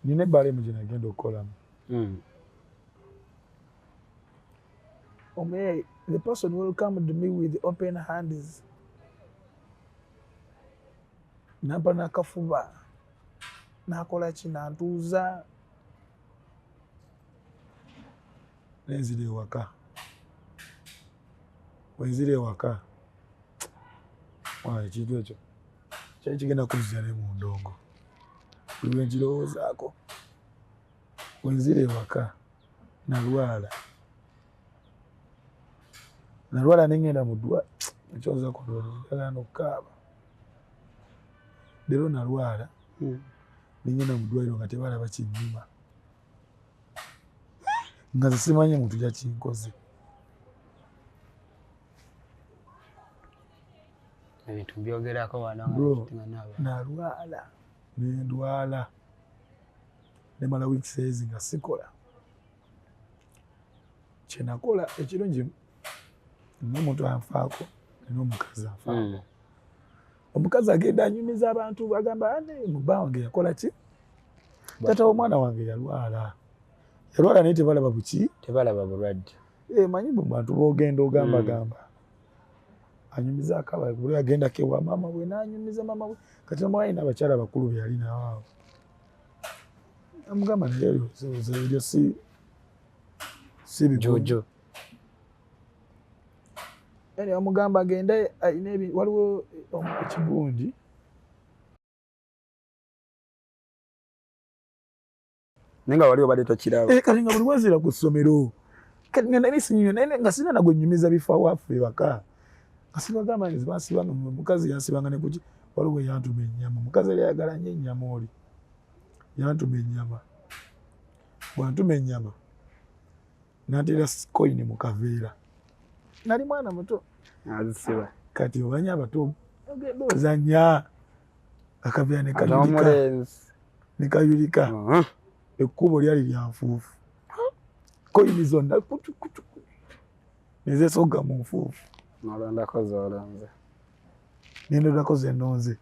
Nina ebbaala emu gye nagenda okukolamu. Omuyaye, the person welcomed me with open hands, nampa nakafuba, nakola ki, nantuuza, nenzira ewaka. Wenzira ewaka, ekintu ekyo kyali kigenda kunzija ne mu ndongo, buli lwenkirowoozaako. Wenzira ewaka nalwala, nalwala nengenda mu ddwa ekyoza kulwala nokukaaba. Leero nalwala nengenda mu ddwaliro nga tebalaba kinnuma, nga nze simanyi muntu yakinkoze. Ebintu mbyogerako wano. Bro, nalwala nendwala nemala weeks ezi nga sikola. Kyenakola ekirungi, n'omuntu anfaako, nina omukazi anfaako. Omukazi agenda anyumiza abantu, agamba ane mubba wange yakola ki, tata w'omwana wange yalwala, yalwala naye tebalaba buki, tebalaba bulwadde. Manyi bwe bantu boogenda ogamba gamba anyumizaako aba buli agendako ewa maama we n'anyumiza maama we. Kati maama we alina abakyala bakulu be yali nabo, amugamba naye ebyo si bigumu. Jojo. Yani bamugamba agende alina waliwo ekigundi. Naye nga wali obadde tokiraba. Kati nga buli wenzira ku ssomero, kati nga nali sinyumya, naye nga sirina nagwe nnyumiza bifa waffe ewaka, nga sibagamba nti bansibanga. Omukazi yansibanga ne kuki, waliwo yantuma ennyama. Omukazi yali ayagala nnyo ennyama, oli yantuma ennyama. Bwantuma ennyama nanteera koyini mu kaveera, nali mwana muto. Azisiba. Kati omanyi abato ogenda ozannya, akaveera ne kayulika. Omulenzi. Ne kayulika. Ekkubo lyali lya nfuufu, koyini zonna kutu, kutu, kutu, nezesogga mu nfuufu. Nolondako zolonze. Nendondako zenonze,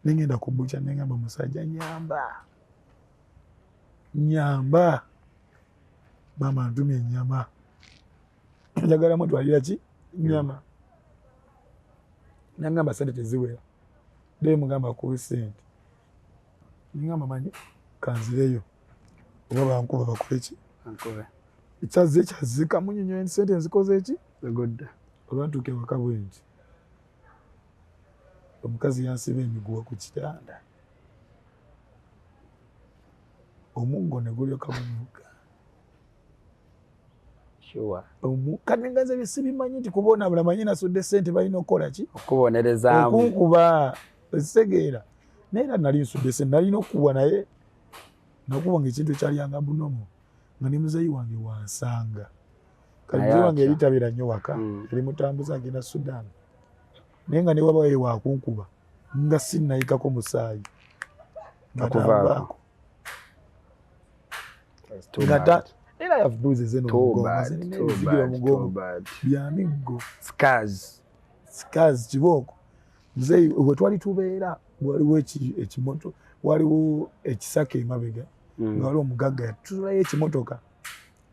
nengenda ku butcher, nengamba musajja, nyamba, nyamba, maama ntumye ennyama, njagala mutwalira ki nyama. Nangamba sente teziwera, de mugamba kuwe sente, nengamba manyi kanzireyo oba bankuba bakole ki. Ankube. Ekyazze kyazze kamunyonyo, sente nzikoze ki. Zigudde. Olwantuuka ewaka bwe nti, omukazi yansiba emiguwa ku kitanda, omuggo ne gulyoka guvuga. Sure. Kati nga nze sibimanyi nti kubonaabona, manyi nasudde sente, balina okukola ki? Okubonerezaamu. Okunkuba, ekitegeera. Naye era nali nsudde sente, nalina okukubwa, naye nakuba nga ekintu ekyalyanga bunomo, nga ne muzeeyi wange wansanga. Kati Naye muzeeyi wange atya? yali tabeera nnyo waka, yali mutambuze agenda Sudan, naye nga ne waba ye wakunkuba nga sinnayikako musaayi nga Takuvaako. tanvaako. That's too Nga bad. era I have bruises eno Too mugongo, bad, nze nina too ebizigira bad, mugongo. too bad. Bya miggo. Scars. Scars kibooko. Muzeeyi we twali tubeera waliwo ekimoto, waliwo ekisaka emabega, nga waliwo omugagga yatulayo ekimotoka.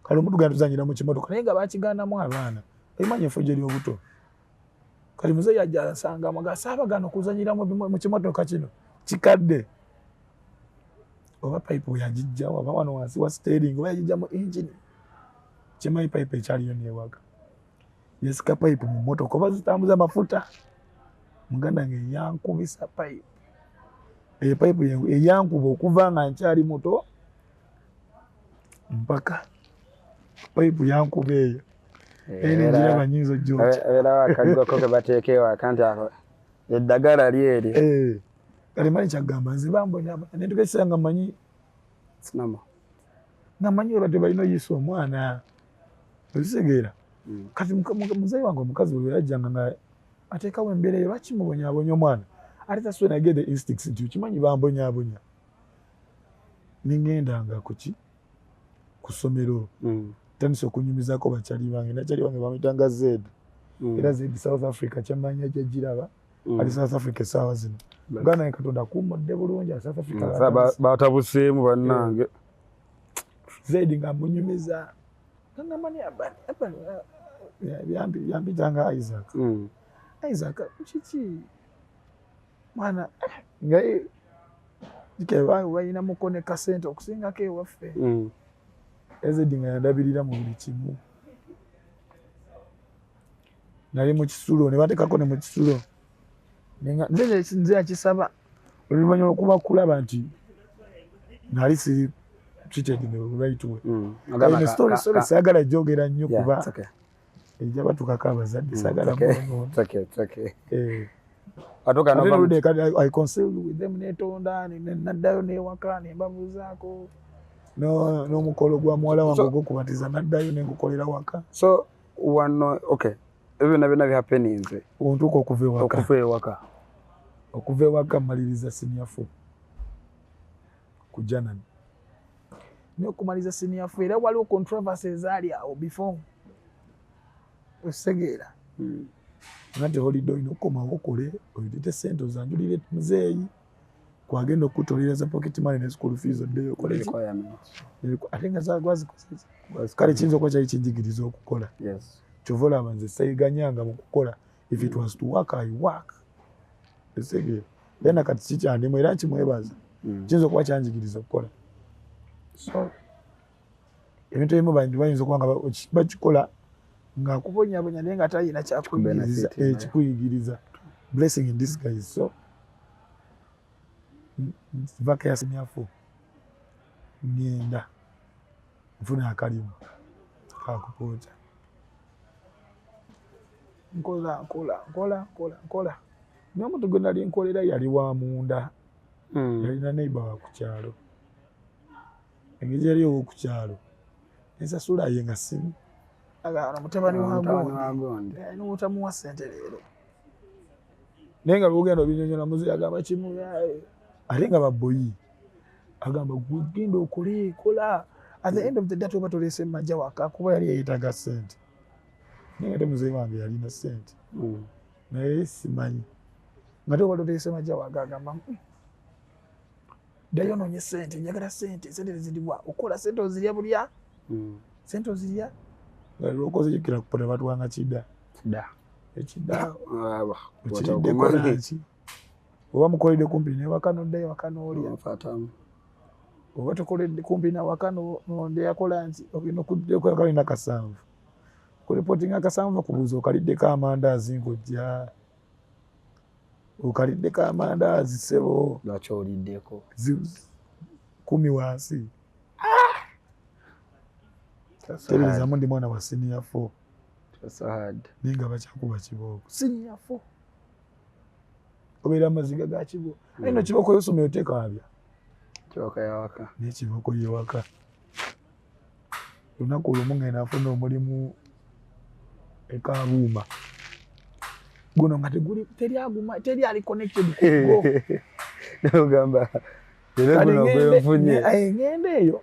Kale omuntu genda tuzanyira mu kimotoka, naye nga bakigaanamu abaana, omanyi efujjo ly'obuto. Kati muzeeyi ajja ansangamu nga saabagaana okuzanyira mu kimotoka kino kikadde, oba pipe yagijjawo, oba wano wansi wa steering, oba yagijja mu engine, kimanyi pipe ekyaliyo newaka, yesika pipe mu motoka oba zitambuza mafuta. Muganda nge yankubisa pipe eyo, pipe eyankuba okuva nga nkyali muto mpaka pipe yankuba eyo. Era njiraba nyinza ojjokya. Abeerawo akaggwako ke bateeka ewaka nti ako eddagala lyeryo. Kale manyi kyagamba nze bambonyabonya nentuka ekiseera nga manyi It's normal. Nga manyi babadde balina oyisa omwana, okitegeera. Kati muzeeyi wange omukazi bwe yajjanga nga ateekawo embeera eyo, lwaki mubonyaabonya omwana? Ate that's when I get the instincts nti okimanyi bambonyaabonya. Ningendanga kuki ku ssomero, tandise okunyumizaako bakyali bange, nakyali bange bamuyitanga Zed. Era Zed South Africa kyamanya gyagiraba. Ali South Africa essaawa zino. Muganda wange Katonda akuumudde bulungi, ali South Africa. Batabuseemu bannange. Zaidi nga munyumiza, ngamba ni Abani, Abani yampitanga Isaac. Isaac kiki mwana, nga balina mukone kasente okusingako ewaffe. Ezedi nga yandabirira mu buli kimu. Nali mu kisulo ne bateekako ne mu kisulo, nze nze yakisaba oluvannyuma lwokuba kulaba nti nali siri treated in the right way. Story, story saagala gyogera nnyo kuba ejja batukako abazadde, saagala. I concealed with them, netonda, naddayo newaka nembabuuzaako n'omukolo gwa muwala wange ogwokubatiza, naddayo nengukolera waka. So wano, okay, ebyo byonna byonna bihappeninze. Ontuuka okuva ewaka. Okuva ewaka. Okuva ewaka, mmaliriza senior four ku Janani. Naye okumaliriza senior four, era waliwo controversy ezaali awo before, okitegeera? Nga nti holiday olina okukomawo okole, oyitete sente ozanjulire muzeeyi kwagenda okutolera za pocket money ne school fees, oddeyo okole ki? Ate nga gwazikoze. Kale kiyinza okuba kyali kinjigiriza okukola. Kyova olaba nze sayiganyanga mu kukola. If it was to work, I work, esegere. Era nakati kikyandimu era nkimwebaza. Kiyinza okuba kyanjigiriza okukola. So ebintu ebimu bantu bayinza okuba nga bakikola ng'akubonyabonya, naye nga talina kyakuyigiriza, ekikuyigiriza, blessing in disguise. So vac ya senior four, ngenda nfuna akalimu kakupoota. Nkola, nkola, nkola, nkola, nkola. Naye omuntu gwe nali nkolera yali wa munda. Yalina neighbor wa ku kyalo. Engeri yali ow'oku kyalo, ensasula ye nga simu agana mutabani wa Gundi. Notamuwa sente leero, naye nga lwogenda obinyonyola, muzeeyi agamba kimu, ate nga baboyi agamba genda okole, kola, at the end of the day oba toleese majja waka, kuba yali yeetaaga sente. Naye nga te muzeeyi wange yalina sente. Naye simanyi nga te oba toleese majja waka, agamba, ddayo onoonye sente, njagala sente, sente teziriwa, okola sente ozirya bulya. Sente ozirya nga lwokoze. Jukira kupota batuwanga kida. Kida. Ekida okiriddeko naki, oba mukoledde kumpi newaka, noddayo waka n'olya. Nfatamu. Oba tokoledde kumpi nawaka, nondeyakola nti ogenda okuddeko kalina kasanvu kureportinga akasanvu, kubuuza okaliddeko amandaazi, ng'ojja okaliddeko amandaazi, ssebo. Lwaki oliddeko? 10 wansi. Teberezamu ndi mwana wa senior four. So hard. Naye nga bakyakuba kibooko. Senior four obeera amaziga ga kibo, aye no kibooko yosomero tekaabya. Kibooko yawaka. Naye kibooko yewaka. Lunaku olumu ngenda nfuna omulimu ekabuuma guno nga teguli, teri aguma, teri ali connected kugo. Nogamba leero guno gwenfunye. Ngenda eyo,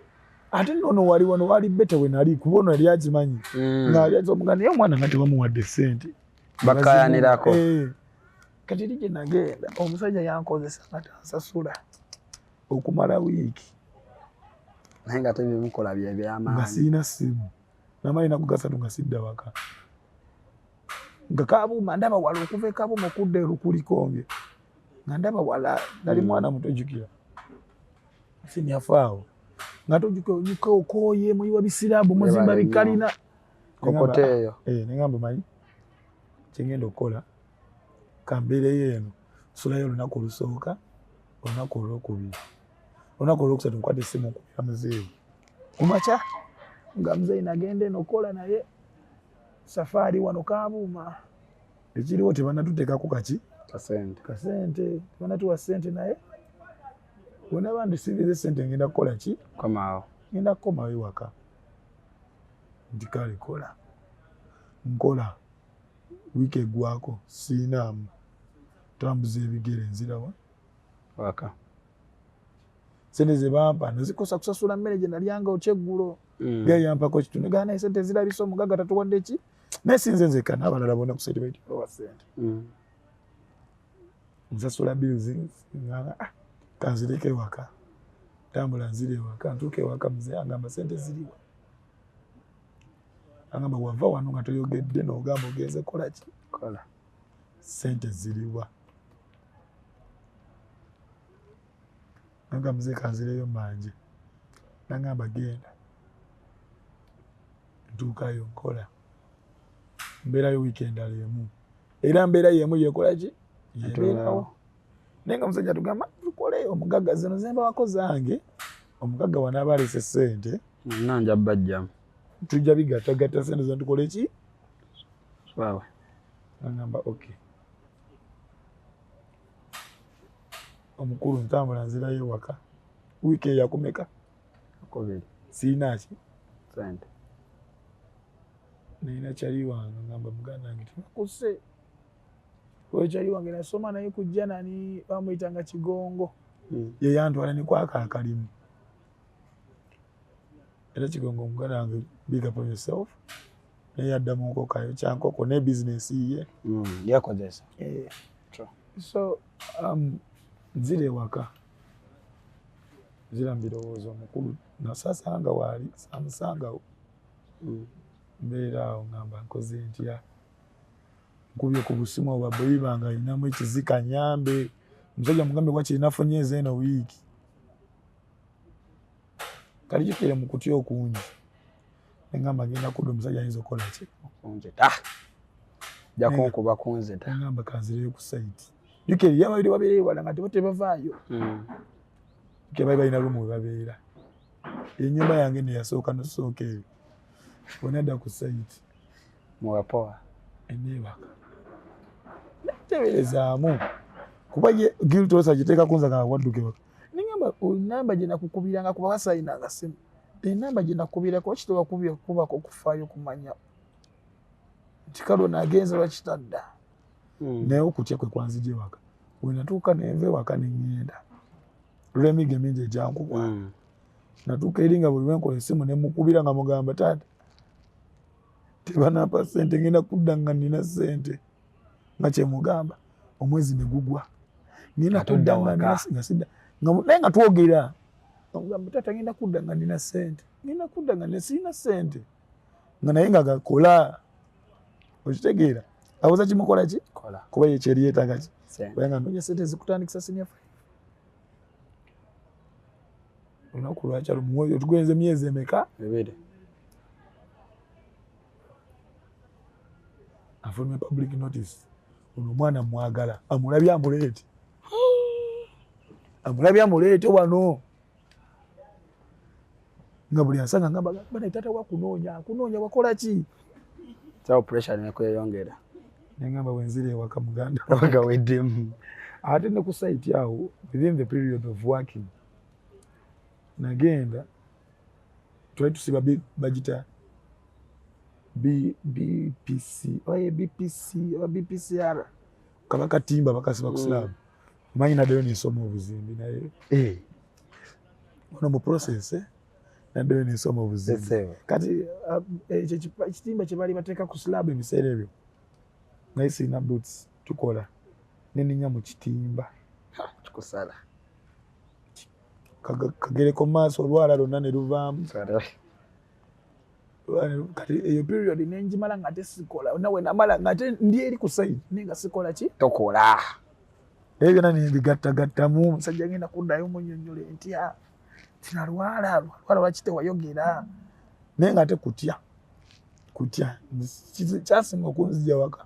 ate nono wali wano wali better we nali, kuba ono yali akimanyi. Nga ali azomuga, naye omwana nga tebamuwadde sente. Bakayanirako. Kati eri gye nagenda, omusajja yankozesa nga tansasula okumala wiiki. Naye nga tebimukola bye nga byamaanyi. Siina simu, namala enaku 3 nga sidda waka, nga Kabuuma ndaba wala, okuva e Kabuuma okudda erukulikonge nga ndaba wala. Nali mwana muto, jjukira sinafaawo, nga tojjuka onyuka okooye, muyiwa bisiraabu, muzimba Webale nnyo. bikalina. Kokote eyo. Nengamba manyi kyengenda okukola, kambeereyo eno, sulayo olunaku olusooka, olunaku olwokubiri, olunaku olwokusatu nkwata essimu nkubira muzeeyi kumakya, nga muzeeyi nagenda eno okukola, naye safaari wano Kabuuma ekiriwo tebanatuteekako kaki. Kasente. Kasente tebanatuwa sente, naye bwenaba ndisibiza esente ngenda kukola ki? Komaawo. Ngenda kukomawo ewaka. Nti kale kola. Nkola wiiki eggwako siinaamu, tambuza ebigere nzirawa? Waka. Sente zebampa nazikosa kusasula mmere gye nalyanga okyeggulo. Gayampako kitundu gaa, naye sente zirabisa omugagga tatuwadde ki, naye sinze nzekka, n'abalala bonna ku sente baiti bawa sente. Nsasula bills ngamba ah, kanzireko ewaka. Tambula nzira ewaka, ntuuka ewaka mzee angamba sente ziriwa. Angamba wava wano nga toyogedde n'ogamba ogenze kola ki? Kola. Sente ziriwa. Nanga mzee kanzireyo manje. Nangamba genda. Ntuukayo nkola. Mbeerayo weekend emu. Era mbeera yemu yekola ki? Yebeerawo. Naye nga musajja tugamba tukole omugagga zino zembawako zange. Omugagga wanaaba alese ssente. Nna nja bajjamu. Tujja bigattagatta ssente zino tukole ki? Waawe. Nangamba okay. Omukulu ntambula nzirayo ewaka. Wiiki eyakumeka? Kubiri. Sirina ki? Ssente. Nalina kyali wange ngamba muganda wange tebakuse. Oyo kyali wange nasoma naye kujja nani bamuyitanga Kigongo. Ye yantwala ne kwaka akalimu. Era Kigongo muganda wange big up on yourself. Naye yadda mu nkoko ayokya nkoko ne bizinesi ye. Yekozesa. Yeah. So nzira ewaka. Nzira mu birowoozo omukulu nasasanga waali samusangawo. Mbeera awo ngamba nkoze ntya. Nkubye ku busimu obwa boyi bange alinamu ekizika nyambe. Omusajja mugambe wakiri nafunye eno wiiki. Kali kikire mu kutya okungi. Nengamba ngenda kudda omusajja ayinza okukola ki? Kunzita. Jja kunkuba kunzita. Nengamba kanzireyo ku site. Jjukira ababiri babeera ewala nga tebavaayo. Jjukira bali balina lumu we babeera. Ennyumba yange neyasooka nosooka eyo. Bwe ku site. Muwapoa. Eneebaka. Nateberezaamu. Kuba ye guilt osa giteeka kunza nga wadduka ewaka. Nengamba enamba gye nakukubiranga kuba wasayinanga simu. Enamba gye nakubirako lwaki tewakubye kubako okufaayo kumanya nti kale ono agenze lwaki tadda. Naye okutya kwe kwanzija ewaka. Bwe natuuka nenva ewaka ne ŋŋenda. Olw'emiggo emingi egyankubwa. Natuuka eri nga buli lwenkola essimu ne mukubira nga mugamba taata tebanampa ssente ngenda kudda nga nnina ssente. Nga kye mugamba omwezi ne gugwa. Ngenda kudda nga nina sidda. Naye nga twogera. Ngamba taata ngenda kudda nga nnina ssente. Ngenda kudda nga sirina ssente. Nga naye nga gakola. Okitegeera. Awoza kimukola ki? Kuba ye kyeri yeetaaga ki? Kubanga noonya ssente zikutandikisa senior five. Olunaku lwakya lumu tugenze emyezi emeka? Ebiri. Afulumya public notice. Ono omwana mwagala. Amulabye amuleete. Amulabye amuleete wano. Nga buli asanga ngamba bana taata wakunoonya akunoonya wakola ki? Sawo pressure nekweyongera. Nengamba bwe ewaka muganda waka weddemu. Ate ne ku site awo within the period of working nagenda twali tusiba bagita BPC oba BPC oba BPCR kaba katimba bakasiba ku slab. Omanyi naddayo nensoma obuzimbi naye ono mu process naddayo nensoma obuzimbi. Kati ekyo ekitimba kye baali bateeka ku slab ebiseera ebyo naye sirina boots tukola neninya mu kitimba. Kikusala. Kagereko maaso olwala lwonna ne luvaamu. Kati eyo period nenjimala nga ate sikola nawe namala nga ate ndi eri ku side naye nga sikola ki? Tokola. Ebyo byonna nembigattagattamu omusajja ngenda kuddayo munnyonnyole ntya tinalwala lwala lwaki tewayogera naye nga ate kutya kutya kyasinga okunzija waka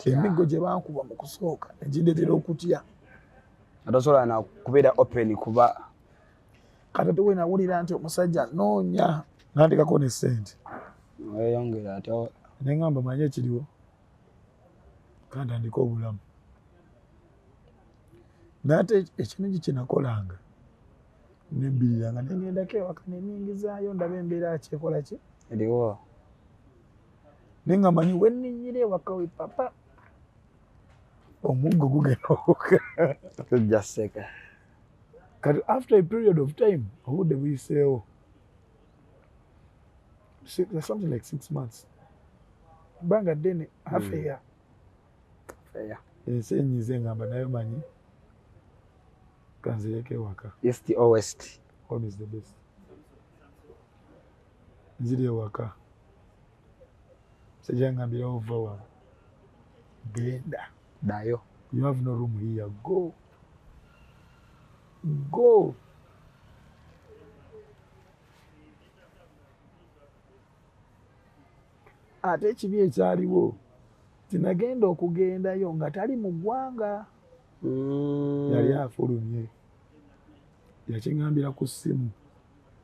emiggo gye bankuba mu kusooka negindeetera okutya. Atosobola na kubeera open kuba kati ate wenawulira nti omusajja noonya nandikako ne ssente weyongera ate neŋŋamba manye ekiriwo kantandika obulamu naye ate ekintu kyenakolanga nebbiriranga nengendako ewaka neningizaayo ndaba embeera kyekola ki eriwo naye nga manyi wenninyira ewaka we papa omuggo gugenda okuka tujja seka. Kati after a period of time obudde buyiseewo something like 6 months bbanga ddene half a year. Ensi enyize ngamba naye manyi Kanzireko ewaka. East or west? Home is the best. Nziri ewaka. Musajja ngambirawo va wano. Genda. Dayo. You have no room here. Go. Go. Ate ekibi ekyaliwo tinagenda okugendayo nga tali mu ggwanga. Yali afulumye. Yakiŋŋambira ku ssimu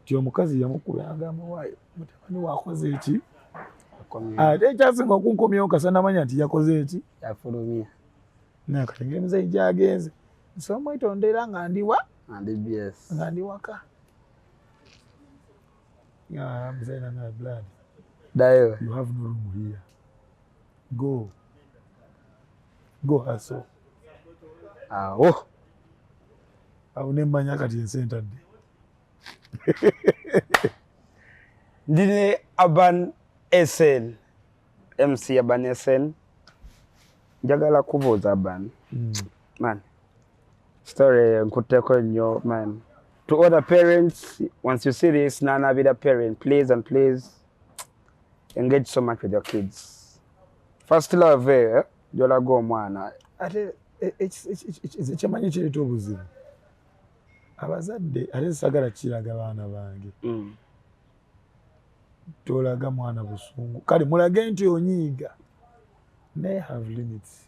nti omukazi yamukuba agamba waayo mutabani wakoze eki. Ate ekyasinga okunkomyawo kasa namanya nti yakoze eki. Yafulumye. Naye kati ngeri muzeeyi gy'agenze nsobola mwetondera nga ndiwa nga ndi waka. Muzeeyi nanga blood. Dayo. You have no room here. Go. Go hustle. Awo. Awo ne mmanya kati ensi entadde. Ndi ne Urban SN. MC Urban SN. Njagala kubuuza Urban. Man. Story nkutteko nnyo man. To all the parents, once you see this, nanabira parent, please and please engage so much with your kids. First love, gy'olaga omwana. Ate ekyemanyi kireeta obuzibu. Abazadde ate saagala kiraga baana bange. Tolaga mwana busungu. Kale mulage nti onyiiga. Naye have limits.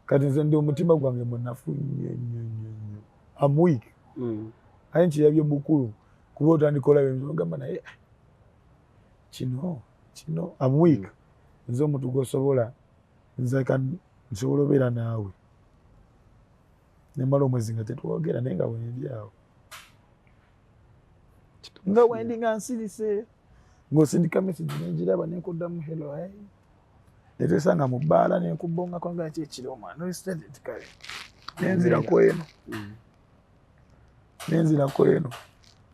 Kati nze ndi omutima gwange munafu nnyo nnyo nnyo nnyo. I'm weak. Aye nkirabye mukulu kuba otandika olaba ebintu ogamba naye kino kino I'm weak. Nze omuntu gw'osobola nze nsobola obeera naawe. Nemala omwezi nga tetwogera naye nga wendi awo. Nga wendi nga nsirise. Ng'osindika message nengiraba nenkuddamu hello hey. Netwesanga mu bbaala nenkubongako nga ki ekiro omwana oli kale. Nenzirako eno. Nenzirako eno.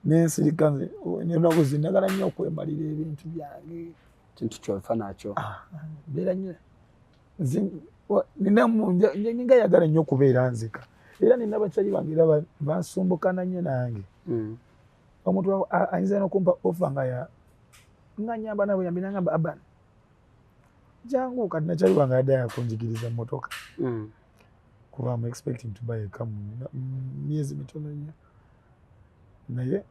Nensirika nze ennaku zino njagala nnyo okwemalira ebintu byange. Kintu ky'ofa nakyo. Mbeera nnyo. Ninga yagala nnyo okubeera nzeka. Era nina bakyali bange era bansumbukana nnyo nange. Omuntu ayinza n'okumpa offer nga ya nga nnyamba nabo yambi nangamba Urban. Jangu kati nakyali wange yadde yakunjigiriza mmotoka. Kuba I'm expecting to buy a car mu myezi mitono nnyo. Naye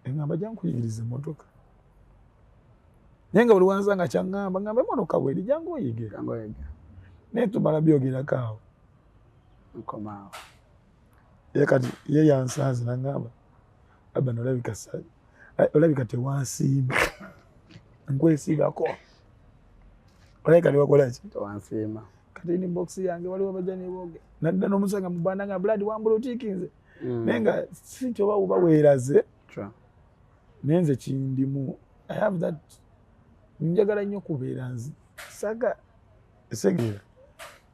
engamba jangu kuyigiriza emmotoka. Naye nga buli wansanga kyaŋŋamba ngamba emmotoka bweri jangu oyige. Jangu oyige. Naye tumala byogerako awo. Nkomaawo. Ye kati ye yansanze n'aŋŋamba Urban olabika tewansiima. Nkwesibako. Olabika tewakola ki? Tewansiima. Kati inbox yange waliwo bajja ne boogera. Nadda n'omusanga mu bbanda nga blood wambulutiikinze. Naye nga si nti oba oba weeraze. Naye nze kindimu. I have that. Njagala nnyo kubeera nze. Saga esegeera.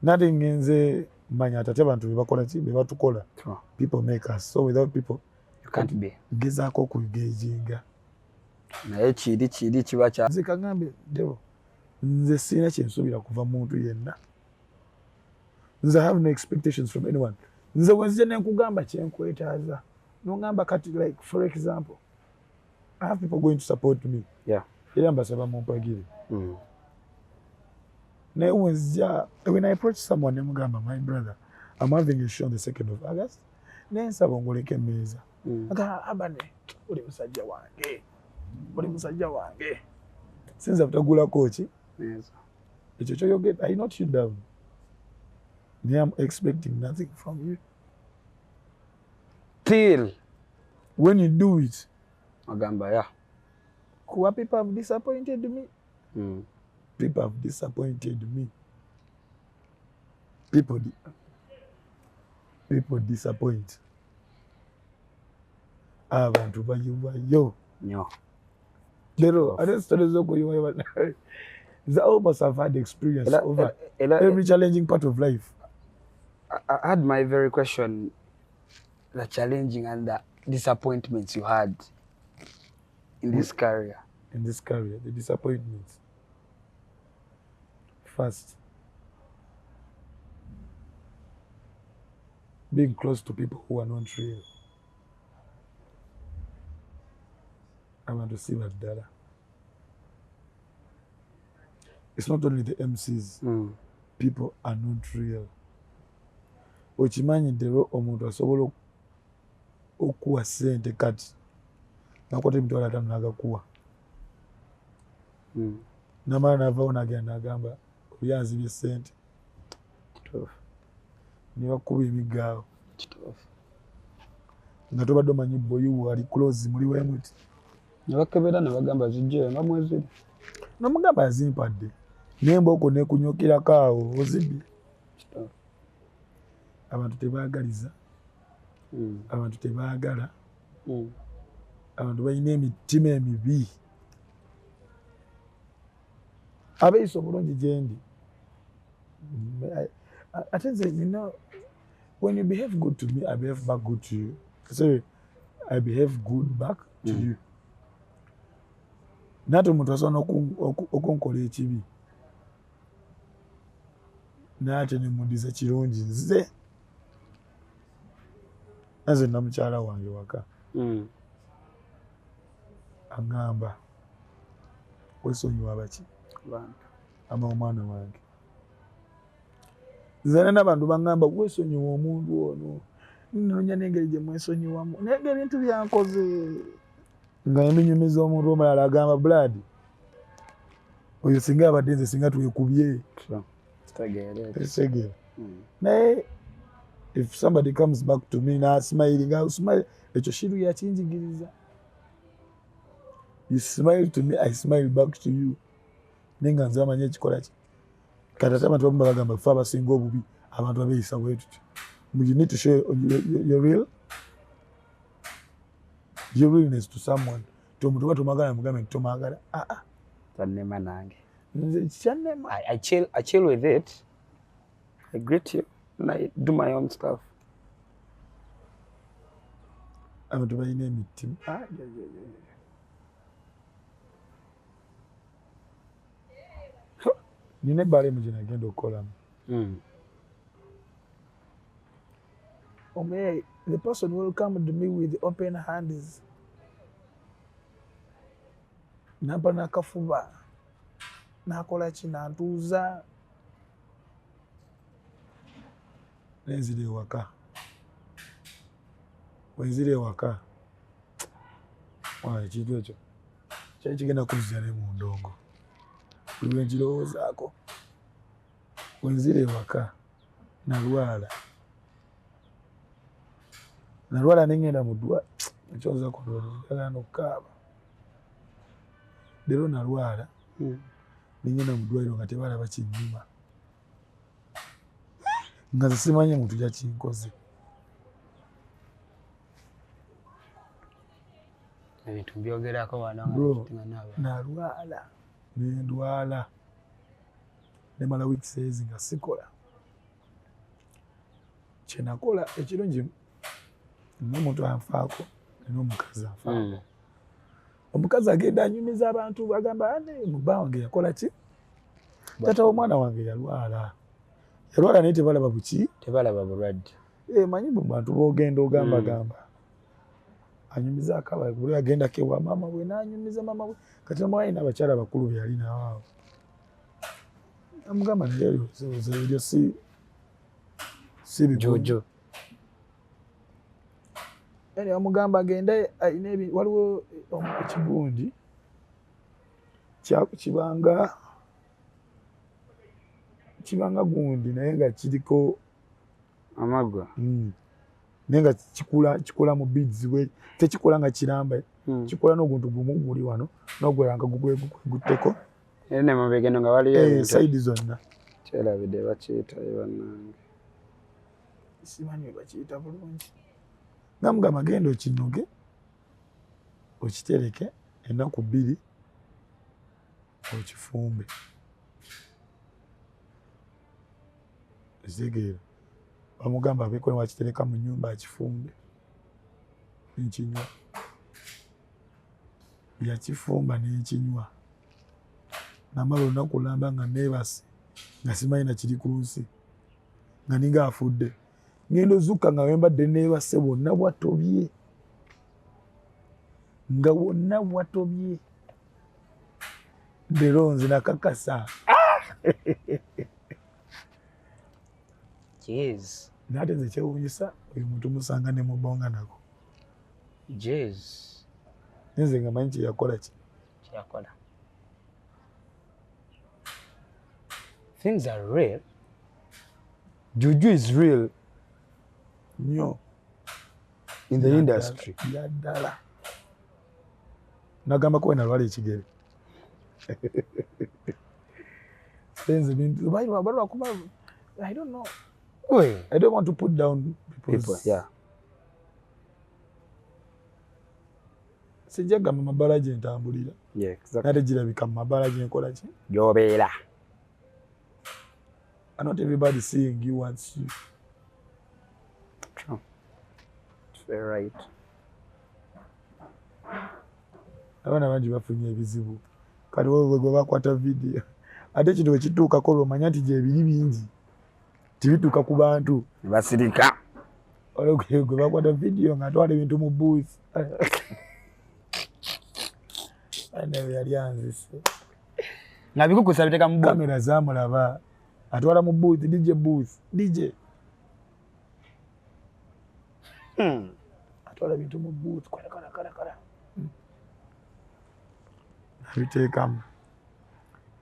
Nate ngenze manya ate abantu be bakola ki? Be batukola. People make us. So without people you can't be. Ngezaako okugeejinga. Naye kiri kiri kiba kya. Nze kaŋŋambe Debo, nze sirina kye nsuubira kuva muntu yenna. Nze I have no expectations from anyone. Nze bwe nzija ne nkugamba kye nkwetaaza. N'oŋŋamba kati like for example, I have people going to support me. Yeah. Era mbasaba mumpagire. Naye bwe nzija, when I approach someone ne mugamba my brother, I'm having a show on the 2nd of August. Naye nsaba ongoleko emmeeza. Agamba Urban, oli musajja wange. Oli musajja wange. Sinza butagulako ki? Ekyo ky'oyogedde, I note you down. Naye I'm expecting nothing from you. Till when you do it. Agamba yeah. Kuba people have disappointed me. People have disappointed me. People disappoint. Abantu bayiwayo. Nnyo. Lero, ate stories z'okuyiwayo nze almost have had experience over every challenging part of life. I had my very question, the challenging and the disappointments you had in this career. In this career, the disappointments. First, Being close to people who are not real. Abantu si baddala. It's not only the MCs. People are not real. Okimanyi leero omuntu asobola okuwa ssente kati nakwata 50,000 n'agakuwa. Namala navawo nagenda nagamba oli anzibye ssente. Ne bakuba emigaawo. Nga tobadde omanyi boyi wali close muli wemuti. Ne bakebera ne bagamba zijje nga mweziri. Nomugamba azimpadde. N'embooko nekunyukirako awo ozibye. Abantu tebaagaliza. Abantu tebaagala. Abantu balina emitima emibi. Abeeyisa obulungi gye ndi. Ate nze, you know, when you behave good to me, I behave back good to you. Sorry, I behave good back to you. Nate omuntu asobola okunkola ekibi naate nemundiza kirungi. Nze nze namukyala wange waka aŋŋamba wesonyiwa baki ama omwana wange. Nze n'abantu baŋŋamba wesonyiwa omuntu ono, nnoonya n'engeri gye mwesonyiwamu, naye nga ebintu byankoze nga mbinyumiza omuntu omulala agamba blood oyo singa abadde nze singa twekubye. Tegeera. Naye if somebody comes back to me n'asmile nga smile, ekyo Shiru yakinjigiriza. You smile to me, I smile back to you. Naye nga nze amanyi ekikola ki. Kati ate abantu abamu bagamba ffe abasinga obubi abantu abeeyisa bwe tutyo. You need to show your realness to someone. Ti omuntu oba tomwagala mugambe nti tomwagala. Ah, Kyannema nange. Nze kyannema. I chill with it. I greet you and I do my own stuff. Abantu balina emitima. Ah, yeah. Nina ebbaala emu gye nagenda okukolamu. Omuyayi, the person welcomed me with open hands. Nampa n'akafuba, n'akola ki, nantuuza. Nenzira ewaka. Wenzira ewaka, ekintu ekyo kyali kigenda kunzija ne mu ndongo. Buli lwe nkirowoozaako. Wenzira ewaka nalwala. Nalwala ne ŋŋenda mu ddwaliro, ekyozaako njagala n'okukaaba. Leero nalwala ne ŋŋenda mu ddwaliro nga tebalaba kinnuma. Nga nze simanyi muntu yakinkoze. Ebintu mbyogerako wano nga Bro, nga naaba. Nalwala ne ndwala nemala weeks ezi nga sikola. Kyenakola ekirungi n'omuntu anfaako, nina omukazi anfaako. Omukazi agenda anyumiza abantu agamba ane mubba wange yakola ki, taata w'omwana wange yalwala, yalwala naye tebalaba buki, Tebalaba bulwadde. Eh, manyi bwe bantu boogenda ogamba gamba anyumiza akaba buli agendako ewa maama we n'anyumiza maama we. Kati maama we alina abakyala bakulu be yali nabo awo, amugamba naye ebyo si bigunju. Jojo. Yani bamugamba agende alina waliwo ekigundi kibanga gundi naye nga kiriko Amaggwa. Naye nga kikula mu beads bwe tekikola nga kiramba, kikola n'oguntu gumu guli wano n'ogwera nga gugwegutteko. Era ne mu bigendo nga waliyo ebintu. Side zonna. Kyerabidde bakiyita bannange. Simanyi bwe bakiyita bulungi. Namugamba genda okinoge okitereke ennaku 2 okifumbe. Ekitegeera bamugamba abeeko ne wakitereka mu nnyumba akifumbe nkinywa. Yakifumba n'ekinywa. Namala olunaku lulamba nga neebase nga simanyi na kiri ku nsi nga ninga afudde. Ngenda ozuuka nga wembadde neebase wonna watobye, nga wonna watobye. Leero nze nakakasa. Jeez. Naye ate nze kyewuunyisa oyo muntu musanga ne mubonga nako. Jeez. Nze nga manyi kyeyakola ki. Kyeyakola. Things are real. Juju is real. Nnyo. In the industry. Yaddala. Nagamba kuba nalwala ekigere. Senze bintu balwa kuba I don't know. Wait. I don't want to put down people. Yeah. Sijja gamba mabala gye ntambulira. Yeah, exactly. Nate girabika mu mabala gye nkola ki? Gy'obeera. And not everybody seeing you wants you. True. It's very right. Abaana bangi bafunye ebizibu. Kati wewe gwe bakwata video. Ate ekintu bwe kituukako olwomanya nti gyebiri bingi. Tibituuka ku bantu. Basirika. Olwo gwe bakwata video ng'atwala ebintu mu booth. Naye yali anzise. Nga bikukusa biteeka mu booth. Kamera zaamulaba. Atwala mu booth, DJ booth, DJ. Atwala ebintu mu booth, kala kala kala kala. Abiteekamu.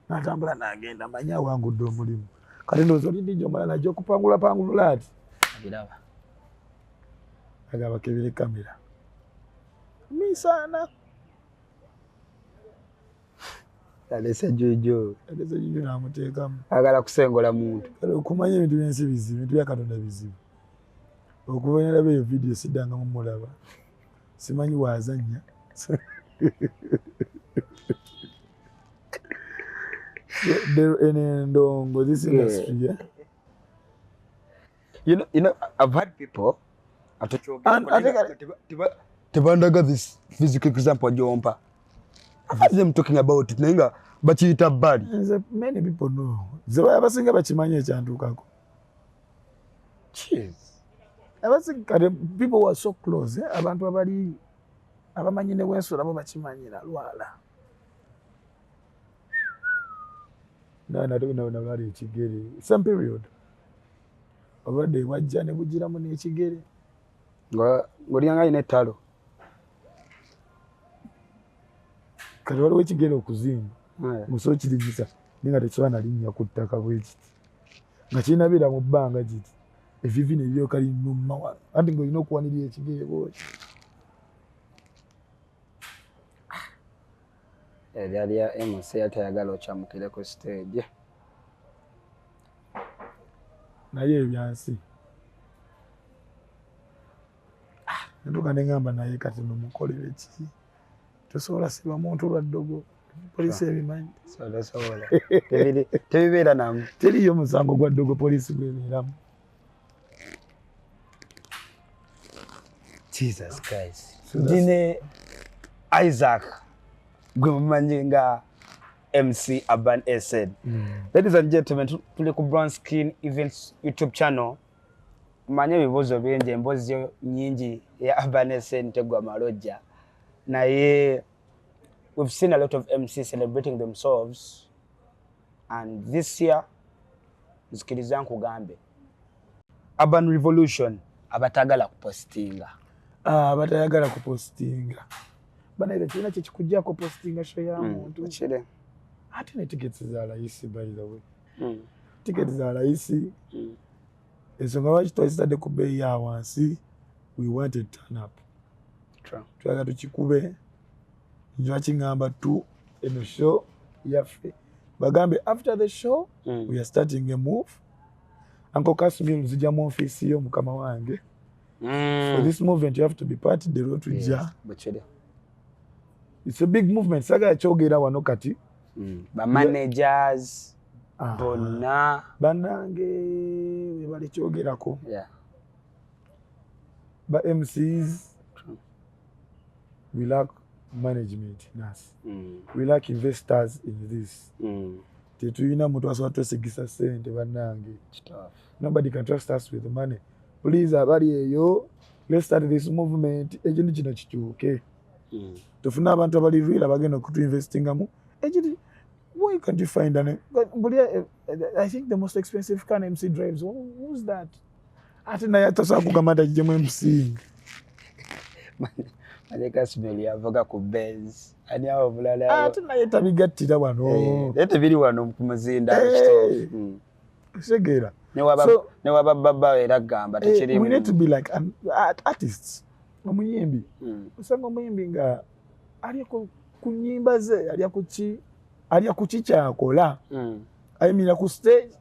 N'atambula n'agenda manyi awangudde omulimu. Kati ndowooza oli DJ omulala ajja okupangula pangulula ati. Abiraba. Agamba kebere kamera. Misaana. Alese Juju. Alese Juju n'amuteekamu. Ayagala kusengola muntu. Kale okumanya ebintu by'ensi bizibu, ebintu bya Katonda bizibu. Okuva nalaba eyo vidiyo siddangamu mulaba. Simanyi waazannya. Endongo, this industry, yeah. You know, I've had people tebandaga this physical example gyompa. I've had them talking about it naye nga bakiyita bbali. Many people know. Nze abasinga bakimanyi ekyantuukako. Jeez. Abasinga kale people were so close, eh? Abantu abali abamanyi ne wensula bo bakimanyira lwala. Nalwala ekigere. Same period. Obulwadde bwajja ne bugiramu n'ekigere. Ng'olyanga alina ettalo. Kati waliwo ekigere okuzimba. Muso kirinyisa naye nga tekisobola nalinnya ku ttaka bwe kiti. Nga kirina beera mu bbanga kiti. Evivi ne biryoka linnuma wano. Anti ng'olina okuwanirira ekigere bw'oti. Eryali ya MC yatayagala okyamukire ku stage. Naye ebyansi. Natuuka ne ŋŋamba naye kati no mukolere ki? Tosobola siba muntu lwa ddogo. Poliisi ebimanyi. Sobola. Tebibeera namu. Teriiyo musango gwa ddogo poliisi gwebeeramu. Jesus Christ. Ndine Isaac gwe mumanyi nga MC Urban SN. Ladies and gentlemen, tuli ku Brown Skin Events YouTube channel. Manye ebibuuzo bingi, emboozi yo nnyingi ya Urban SN tegwa malojja. Naye we've seen a lot of MCs celebrating themselves, and this year nzikiriza nkugambe Urban Revolution abatagala kupostinga. Abatayagala kupostinga. Banaye kirina kye kikuggyako postinga show ya muntu. Kire. Ate ne tickets za layisi, by the way. Tickets za layisi. Ensonga lwaki twazitadde ku bbeeyi ya wansi, we wanted turn up. Twagala tukikube. Lwaki ŋŋamba tu eno show yaffe. Bagambe after the show, we are starting a move. Uncle Casimir nzija mu office yo mukama wange. For this movement you have to be part the road tujja. Bukire. It's a big movement. Sagala kyogera wano kati. Ba managers bonna bannange bali kyogerako. Yeah. Ba MCs, we lack management in us. We lack investors in this. Tetulina muntu asobola twesigisa ssente bannange. Kituufu. Nobody can trust us with money. Please, abali eyo, let's start this movement, ekintu kino kikyuke. Tufune abantu abali real abagenda okutuinvestingamu ekintu. Why can't you find an buli, I think the most expensive car MC drives, who's that? Ate naye tasobola kugamba nti agijjemu MC. Maleka Smell yavuga ku Benz. Ani awo bulala? Ate naye tabigattira wano. Eh, naye tebiri wano ku muzinda. Eh. Kituufu. Kitegeera? Newaba baba era gamba tekiri. We need to be like an artists. Omuyimbi, osanga omuyimbi nga alya ku nyimba ze, alya ku ki, alya ku ki kyakola. Ayimirira ku stage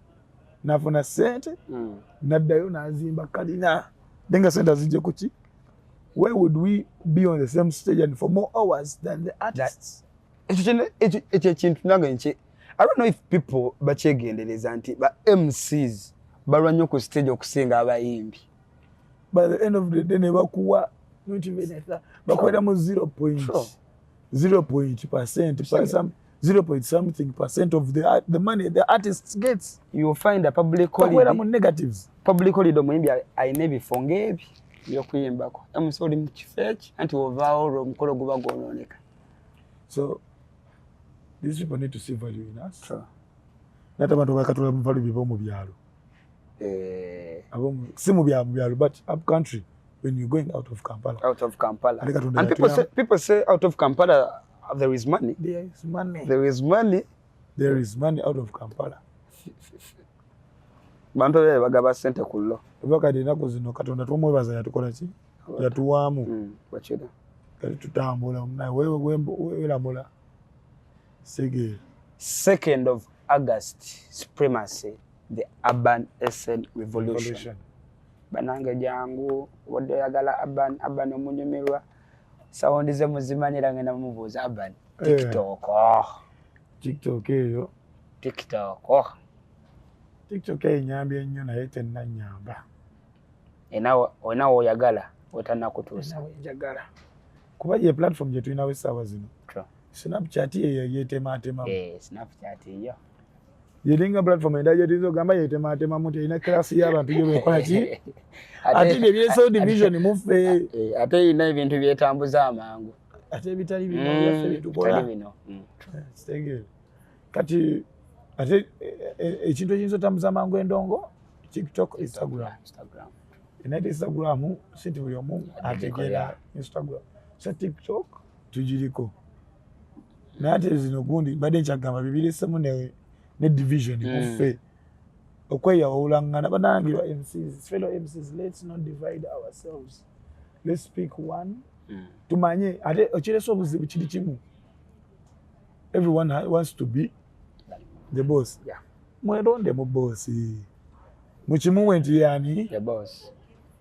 nafuna sente, naddayo n'azimba kalina, then nga sente azijje ku ki? Why would we be on the same stage and for more hours than the artists? Ekyo ekintu nange nki, I don't know if people bakyegendereza nti ba MCs balwa nnyo ku stage okusinga abayimbi. By the end of the day ne bakuwa not even bakwera mu 0 point 0 point percent, some 0 point something percent of the money the artist gets. You find a public bakwera holiday, mu negatives. Public holiday, omuyimbi alina ebifo ng'ebyo ebyokuyimbako, MC oli mu kifo eki, anti wovaawo olwo omukolo guba gwonooneka. So these people need to see value in us. Nate abantu bakatula mu value bibo mu byalo. Eh, si mu byalo, mu byalo, but up country, when you're going out of Kampala. Out of Kampala. Ate Katonda And people say, yatuyamba. people say out of Kampala there is money. There is money. There is money. There is money out of Kampala. Bantu be bagaba sente ku lo. Oba kati ennaku zino Katonda tumwebaza, yatukola ki, yatuwaamu. Wakira. Kati tutambula naye weeramula segeera. 2nd of August, Supremacy, the Urban SN Revolution. Revolution. Banange jangu, obadde oyagala Urban, Urban omunyumirwa, sound ze muzimanyira, ngenda mubuuza Urban. Eh. TikTok, oh. TikTok eyo. TikTok, oh. TikTok eyo enyambye ennyo, naye tennanyamba. Olina woyagala otanakutuusa. Njagala kuba ye platform gye tulinawo essaawa zino. True. Snapchat eyo yetematemamu. Eh, Snapchat yo. Yeringa platform endala gyetuyinza okugamba yetematemamu nti erina class y'abantu gye bekola ki, ate ebyo ebyeso division muffe. Eh, ate erina ebintu byetambuza amangu. Ate ebitali bino byaffe byetukola. Bitali bino. Kitegeera? Kati ate ekintu ekiyinza otambuza amangu endongo, TikTok, Instagram. Instagram. Naye Instagram si nti buli omu ategeera Instagram, so TikTok tugiriko, naye ate zino gundi mbadde nkyagamba bibiresemu ne division muffe okweyawulangana. Banange ba MCs, fellow MCs, let's not divide ourselves, let's speak one. Tumanye ate okiresa obuzibu kiri kimu, everyone wants to be the boss. Mweronde mu boss, mukimuwe nti yani The boss.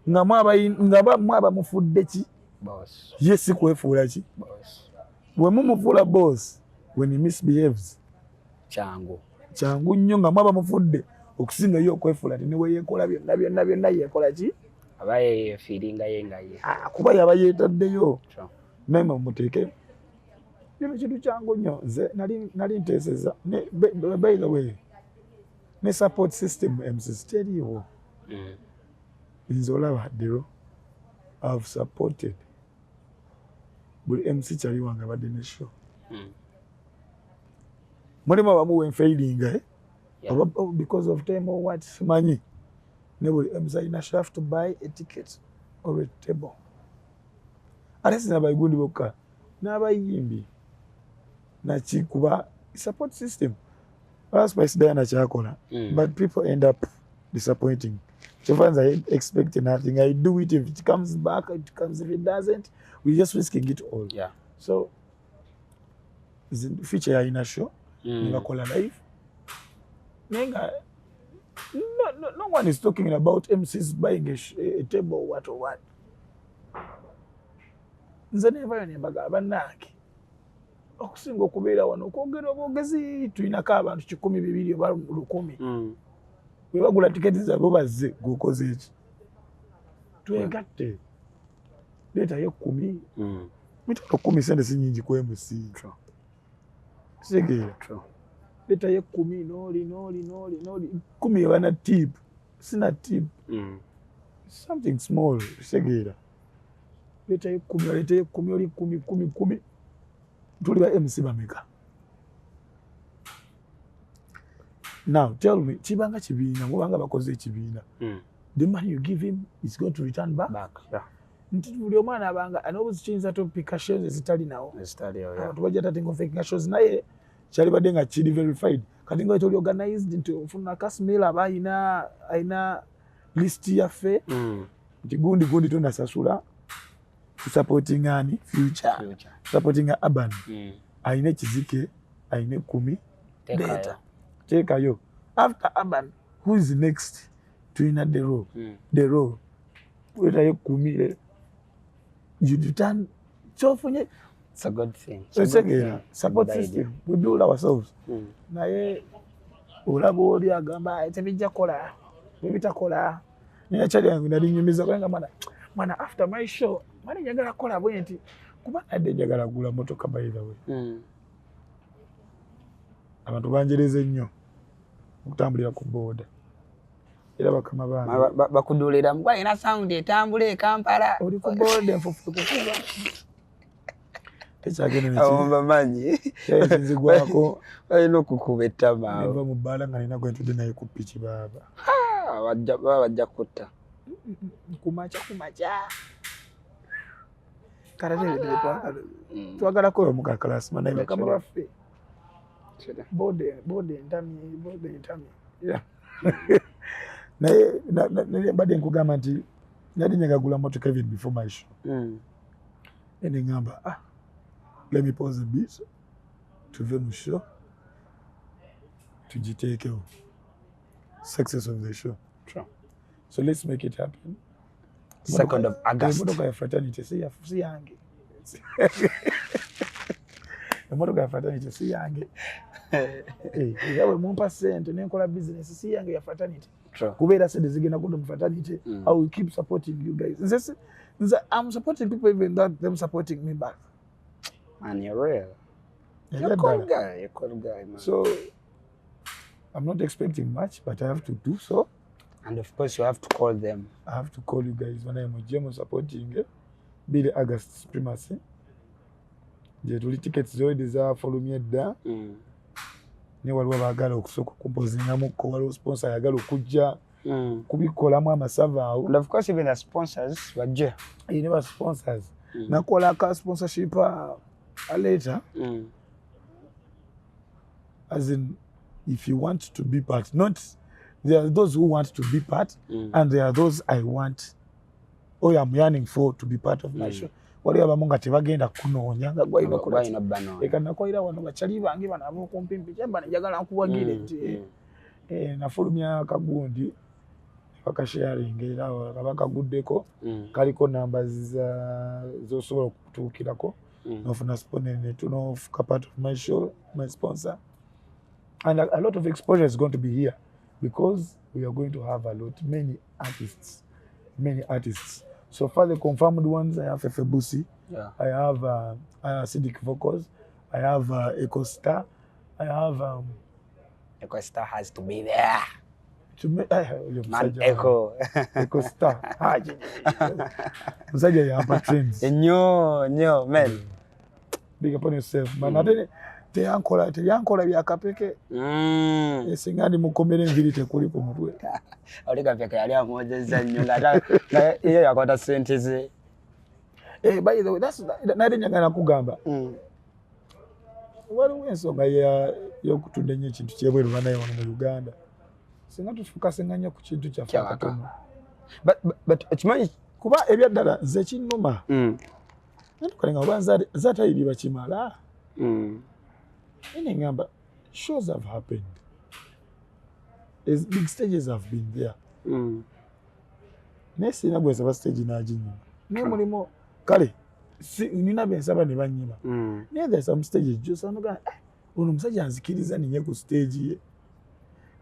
Nga mwaba mwaba mufudde ki? Boss. Ye si kwefuula ki? Boss. Bwe mumufuula boss, when he misbehaves, Kyangu. Kyangu nnyo nga mwaba mufudde okusinga ye okwefuula nti niwe yeekola byonna byonna byonna, yeekola ki? Aba yeefiiringa ye nga ye. Ah, kuba yaba yeetaddeyo. True. Naye mwe muteeke kino kintu kyangu nnyo. Nze nali nteeseza by the way, ne support system MCs teriiwo. Nze olaba ddero I've supported buli MC kyali wange abadde ne show. Mulimu abamu wenfailinga, eh? Oba, oh, because of time or what, simanyi, ne buli MC alina show, have to buy a ticket or a table. Ate sinabayigundi bokka, n'abayimbi nakikuba support system. Spice Diana kyakola, but people end up disappointing. Kyova nze I expect nothing. I do it, if it comes back, it comes. If it doesn't, we just risking it all. So feature yalina show, nebakola live, naye nga no one is talking about MCs buying a table, what or what. Nze nevayo nembaga, bannange, okusinga okubeera wano okwogera obwogezi, tulinako abantu 200 oba 1000. Bwe bagula tiketi zaabwe bazze, gweokoze eki? Twegatte, leetayo 10, 10,000, sente si nyingi ku MC. True. Kitegeera? True. Leetayo 10, nooli nooli nooli nooli 10 ebana tip, sina tip. Something small, kitegeera, leetayo 10, oleetayo 10, oli 10, 10, 10, tuli ba MC bameka? Now tell me, kibanga kibiina, mubanga bakoze ekibiina, the money you give him is going to return back, back, yeah. Nti buli omwana abanga anobuzi kiyinza topika shows ezitali nawo. Ezitaliyo, yeah. Abantu bajja tatinga faking shows, naye kyalibadde nga kiri verified. Kati nga toli organized nti ofuna Kasmil aba ayina list yaffe nti gundi gundi tonasasula, tusupporting ani, Future, Future. Supporting Urban, ayina ekizike, ayina 10, Teekayo. leeta, teekayo. After Urban, who is next? Tulina The Row. The Row, leetayo 10, you return kyofunye. It's a good thing. It's a good Otegeera? thing. Support Good idea. system, we build ourselves. Naye olaba oli agamba, "Ah, tebijja kukola bwebitakola." Naye kyali yange nali nyumiza kubanga mwana mwana after my show mwana njagala kukola bwe nti, kuba nadde njagala gula motoka, by the way. Abantu banjereze nnyo okutambulira ku booda, era bakama bange Bakudulira mugwa alina sound etambula e Kampala. Oli ku booda, enfufu ekukuba, tekyagenda. Abo bamanyi. Ekinzigwako Balina okukuba ettama awo. neva mu bbaala nga nina gwe ntudde naye ku piki, baaba. Ah, baba bajja kutta. Kumaca kumaca kale twagala kuba mukakalasi naye bakama baffe, boda entamye, boda entamye. Yeah. Naye mbadde nkugamba nti nali njagala motoka even before my show. Ene ngamba, ah, let me pause a bit, tuve mu show tugiteekewo success of the show. True. So let's make it happen. 2nd of August. Emotoka ya fraternity si yange, emotoka ya fraternity si yange. Era bwe mumpa sente nenkola business, si yange, ya fraternity. True. Kubeera sente zigenda kudda mu fraternity. I will keep supporting you guys. Nze I'm supporting people even without them supporting me back. Man, you're real. Era You're a cool ddala. guy. You're a cool guy, man. So I'm not expecting much, but I have to do so. And of course, you have to call them. I have to call you guys when I'm mujje supporting 2 August, Supremacy gye tuli. Tickets z'already zafulumye dda, naye waliwo abaagala okusooka okumpozingamukko, waliwo sponsor ayagala okujja kubikolamu amasava awo. And of course, even the sponsors, bajje. Ne ba sponsors, nakola ka sponsorship a letter, as in if you want to be part, not there are those who want to be part and there are those I want or I'm yearning for to be part of my show. Waliwo abamu nga tebagenda kunoonya nga gwalina kola. Balina banoonya. Eka nakolera wano bakyali bange bano ab'okumpimpi kyamba njagala nkuwagire nti nafulumya akagundi bakasharinga, era awo kaba kaguddeko, kaliko namba zosobola okutuukirako nofuna nofuka part of my show, my sponsor. And a lot of exposure is going to be here because we are going to have a lot, many artists, many artists. So far the confirmed ones, I have Fefe Busi, I have Acidic Vocals, I have Echo Star, I have Echo Star has to be there. To me, oyo Man, musajja. Echo. Echo Star. Ah, musajja yampa trends. Nnyo, nnyo, man. Big up on yourself, man. Ate teyankola byakapeke. Singa ndi mukomera enviri tekuli ku mutwe. Oli Kapeke yali amwozezza nnyo nga ye yakwata ssente ze. Eh, by the way, that's nali njagala kugamba, waliwo ensonga y'okutunda ennyo ekintu kyebweru banaye wano mu Uganda. Singa tufukasinga nnyo ku kintu kyaffe Kyawaka. akatono. But okimanyi Kuba ebyaddala nze kinnuma natukalenga oba nze atayiri bakimala, naye neŋŋamba shows have happened. As big stages have been there, naye sirina gwe nsaba stage n'aginyima, naye mulimu kale nina bye nsaba ne bannyima, naye there are some stages gyosanga, eh, ono omusajja anzikiriza ninye ku stage ye,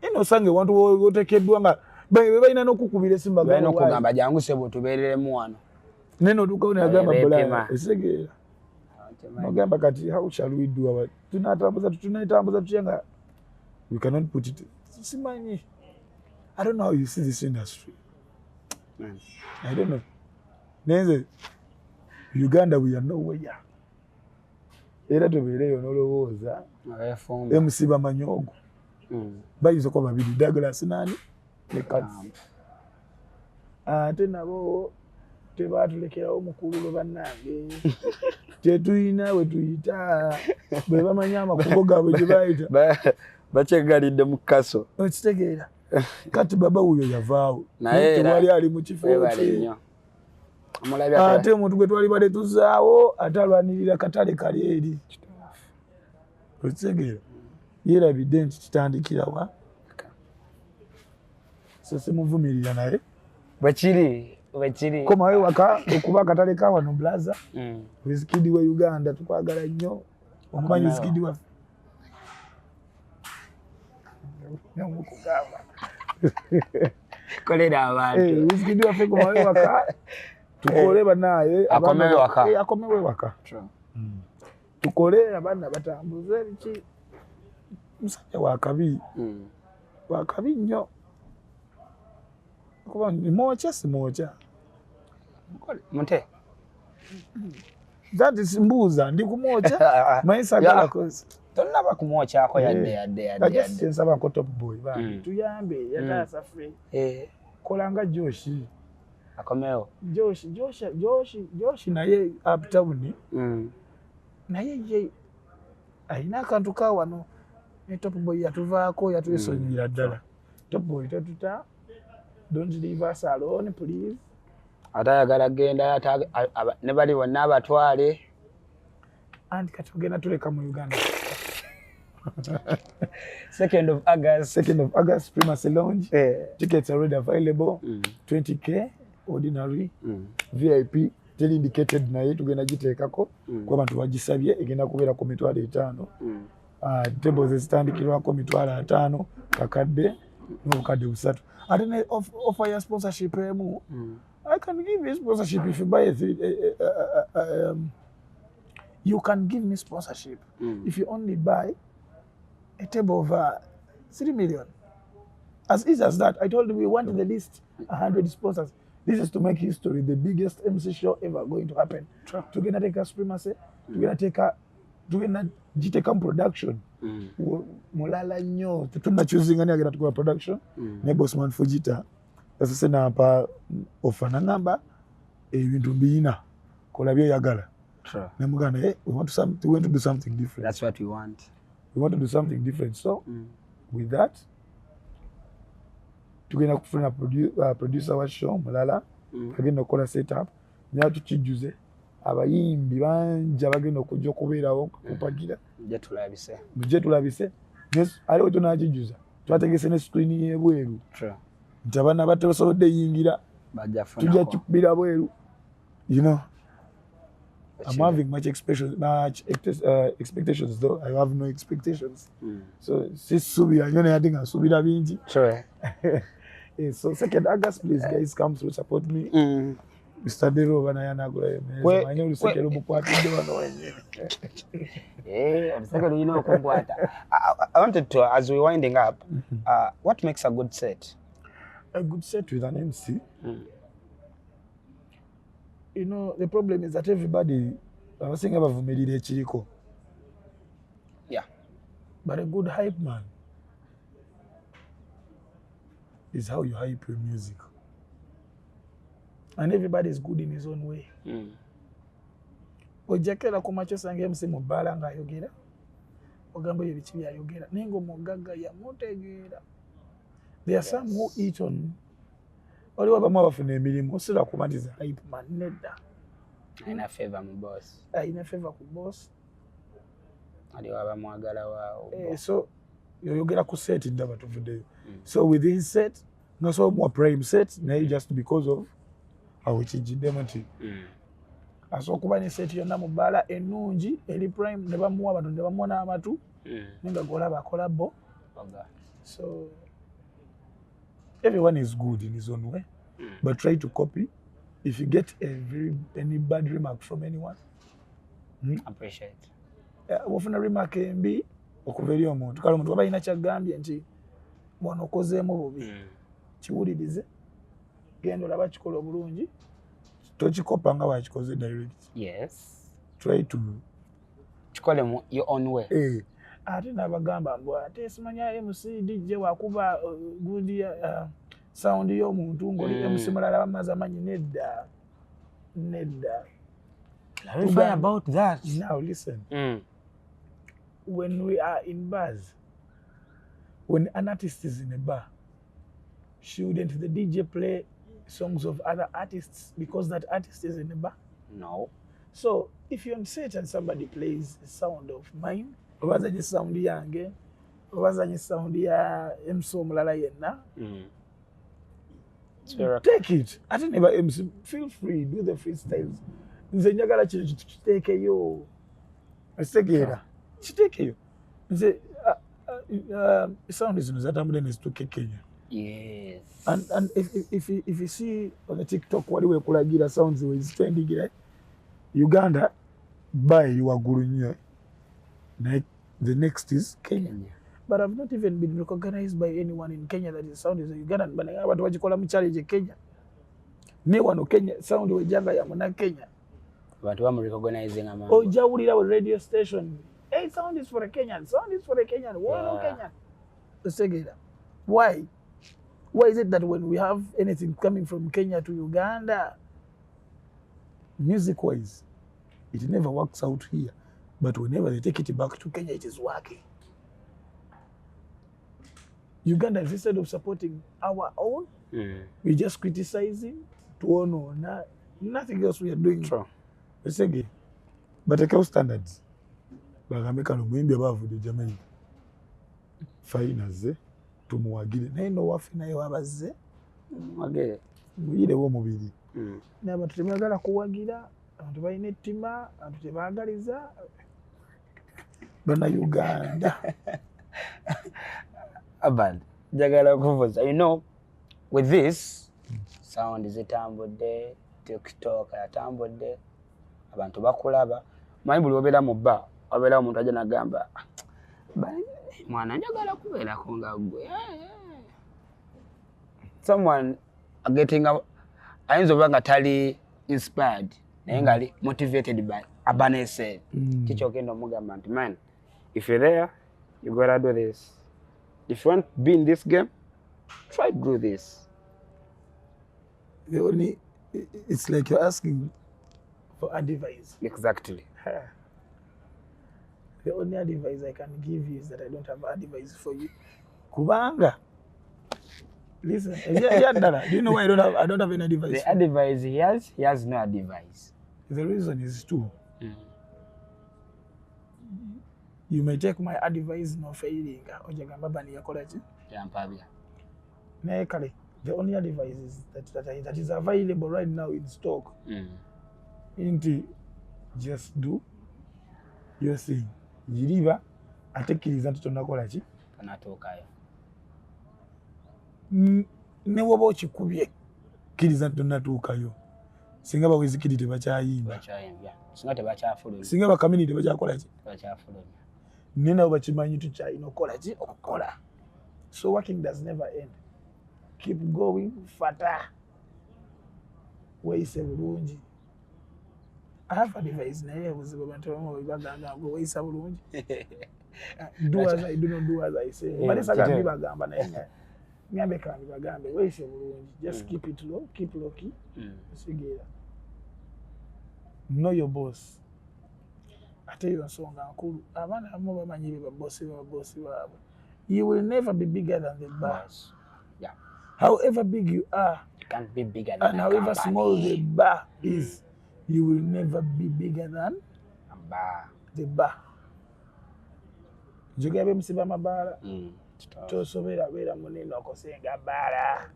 naye nosanga ewantu wotekeddwa nga be balina n'okukubira esimu. Balina okugamba, jangu sebo tubeereremu wano. Naye notuukawo nagamba Beepima. bulaya esitegeera nogamba kati how shall we do our tunatambuza, tunatambuza tutya nga we cannot put it? Simanyi, I don't know how you see this industry. I don't know. Naye Uganda, we are nowhere. Era tubeereyo n'olowooza MC bamanyi ogwo. Bayinza okuba babiri, Douglas nani ne Kats, ate nabo tebatulekerawo mukululo. Bannange, tetulina we tuyita, bwe bamanyi amakubo gaabwe gye bayita. Bakyegalidde mu kaso. Okitegeera? Kati baba wuyo yavaawo, tewali ali mu kifo kye. Ate omuntu gwe twali badde tuzaawo ate alwanirira katale kali eri. Okitegeera? Yeerabidde nti kitandikirawa, so simuvumirira naye. Bwekiri, bwekiri. Komawo waka okuba akatale ka wano. Blaza Wizkid we Uganda, tukwagala nnyo. Omumanyi Wizkid waffe? Namukugamba. Kolera abantu. Wizkid waffe, komawo waka tukole banaye. Akomewo waka. Akomewo waka tukole, abaana batambuze biki. Musajja wakabi, wakabi nnyo. Kuba mwokya, simwokya. Mute. That is, mbuuza, ndi kumwokya? Manyi sagala. Tonnaba kumwokyako yadde, yadde, yadde. Yadde nsaba nko Top Boy bambi tuyambe, yataasa ffe. Kola nga Josh. Akomewo. Josh, Josh, Josh, Josh naye uptown. Naye ye alina akantu ka wano ne Top Boy yatuvaako, yatwesonyira ddala. Top Boy, totuta, don't leave us alone, please. Ate ayagala genda ate ne bali bonna abatwale. Anti kati ogenda tuleka mu Uganda. 2nd of August. 2nd of August, Primacy Lounge. Tickets are already available. 20K ordinary, VIP teri indicated, naye tugenda giteekako kuba abantu bagisabye. Egenda kubeera ku 50,000. Tables ezitandikirwako 50,000, kakadde n'obukadde 3. Ate ne offer ya sponsorship emu. I can give you sponsorship if you buy a three, you can give me sponsorship if you only buy a table of 3 million. As easy as that. I told you we want the least 100 sponsors. This is to make history, the biggest MC show ever going to happen. Tugenda take a Supremacy, tugenda take a, tugenda giteeka mu production. Mulala nnyo, tetunachoosinga ni agenda tukola production. Ne Bosman Fujita yasose nampa offer, nangamba ebintu mbiyina, kola byoyagala. Nemugamba, hey, we want to do something different. That's what we want. We want to do something different. So with that, tugenda kufuna producer wa show mulala agenda okukola setup, naye tukijjuze abayimbi bangi abagenda okujja okubeerawo kumpagira. Mujje tulabise. Mujje tulabise. Aliwo tunakijjuza, twategese ne screen y'ebweru nti abaana batasobodde yingira bajja tujja funako. Kikubira bweru. I'm having much expectations, much expectations though I have no expectations. So sisuubira nnyo, naye ate nga nsuubira bingi. So 2nd August, please guys, come through, support me. Mr. Dero oba naye anaagulayo emmeeza, manyi oluseke lumukwatidde wano wenyini. Eh, oluseke lulina okunkwata. I wanted to, as we're winding up, what makes a good set? A good set with an MC, you know, the problem is that everybody, abasinga bavumirira ekiriko. But a good hype man is how you hype your music, and everybody is good in his own way. Ojjakera ku makya osanga MC mu bbaala ng'ayogera, ogamba ebyo biki byayogera, naye ng'omugagga yamutegeera. There are some who eat on, waliwo abamu abafuna emirimu si lwakuba nti ze hype man, nedda. Alina favor mu boss. Alina favor ku boss. Aliwo abamwagala waawo. Eh, so yoyogera ku set, ndaba tuvuddeyo. So within set nga so muwa prime set, naye just because of awo kijiddemu nti asobola okuba ne set yonna mu bbaala ennungi eri prime, ne bamuwa abantu ne bamuwa n'amatu, naye nga golaba akola bo. Oga. So everyone is good in his own way, but try to copy. If you get a very any bad remark from anyone, Appreciate. Bw'ofuna remark embi okuva eri omuntu, kale omuntu waba alina kyagambye nti wano okozeemu bubi, kiwulirize. Genda olaba kikola obulungi, tokikopa nga wakikoze direct. Try to kikole mu your own way. Eh, ate nabagamba mbu ate simanya MC, DJ wakuba gundi sound y'omuntu ng'oli MC mulala bamaze amanyi. Nedda, nedda. Clarify about that. Now listen. When we are in bars, when an artist is in a bar, shouldn't the DJ play songs of other artists because that artist is in a bar? No. So if you're on set and somebody plays a sound of mine, oba azanye sound yange, oba azanye sound ya MC omulala yenna, It's very take it. Ate ne ba MC, feel free, do the freestyles. Nze njagala kino kintu kiteekeyo, okitegeera? Kiteekeyo. Nze sound zino zatambudde nezituuka e Kenya. And if you see on the TikTok, waliwo ekulagira sounds wezitendingira. Uganda bar eri waggulu nnyo, naye the next is Kenya. Kenya. But I've not even been recognized by anyone in Kenya that the sound is a Ugandan, but naye abantu bagikola mu challenge e Kenya. Ne wano Kenya, sound wejjanga ya muna Kenya, Abantu bamurecognizinga mangu. Ojja wulira we radio station, "Hey, sound is for a Kenyan, sound is for a Kenyan." Why no Kenyan? Otegeera? Why is it that when we have anything coming from Kenya to Uganda, music wise, it never works out here, but whenever they take it back to Kenya, it is working? Ugandans, instead of supporting our own, we just criticizing, tuonoona. Nothing else we are doing. True. Esege batekewo standards, bagambe kano omuyimbi aba avudde Jamaica, fine, azze tumuwagire, naye nowaffe naye wabazze Wagire. muyirewo omubiri. N'abantu tebagala kuwagira, abantu balina ettima, abantu tebaagaliza Bannayuganda. Urban, njagala okubuuza, with this sound zitambudde, TikTok yatambudde, abantu bakulaba. Manyi buli obeera mu bba wabeerawo omuntu ajja nagamba, "Mwana, njagala kubeerako nga ggwe." Someone getting ayinza oba nga tali inspired naye nga ali motivated by Urban SN. Kikyogenda omugamba nti, "Man, if you're there, you gotta do this. If you want to be in this game, try to do this." The only, it's like you're asking for advice. Exactly. The only advice I can give you is that I don't have advice for you. Kubanga, listen, ebyaddala, do you know why I don't have any advice? The advice he has, he has no advice. The reason is two. You may take my advice no failing. Ojagamba bani yakola ki? Yampabya. Naye kale, the only advice is that is available right now in stock. Nti just do your thing. Giriba ate kkiriza nti tonnakola ki? Tonatuukayo. Ne woba okikubye, kkiriza nti tonnatuukayo. Singa ba Wizkid tebakyayimba. Bakyayimbya singa tebakyafulumya. Singa ba Chameleone tebakyakola ki? Tebakyafulumya. Naye nabo bakimanyi tukyalina okukola ki? Okukola. So working does never end. Keep going, fata. Weeyise bulungi. I have advice, naye obuzibu abantu abamu bagamba gwe weeyisa bulungi. Do as I do, not do as I say. Mbadde saagala mbibagamba, naye nga ngambe kandi bagambe weeyise bulungi. Just keep it low, keep low key. Ositegeera? Know your boss. Ate eyo nsonga nkulu. Abaana abamu bamanyi be babosi bababosi baabwe. You will never be bigger than the bar. Boss. Yeah. However big you are, You can't be bigger than and a however company. Small the bar is, you will never be bigger than A bar. The bar. Njogera ba MC b'amabaala. Tosobola beera munene okusinga bbaala.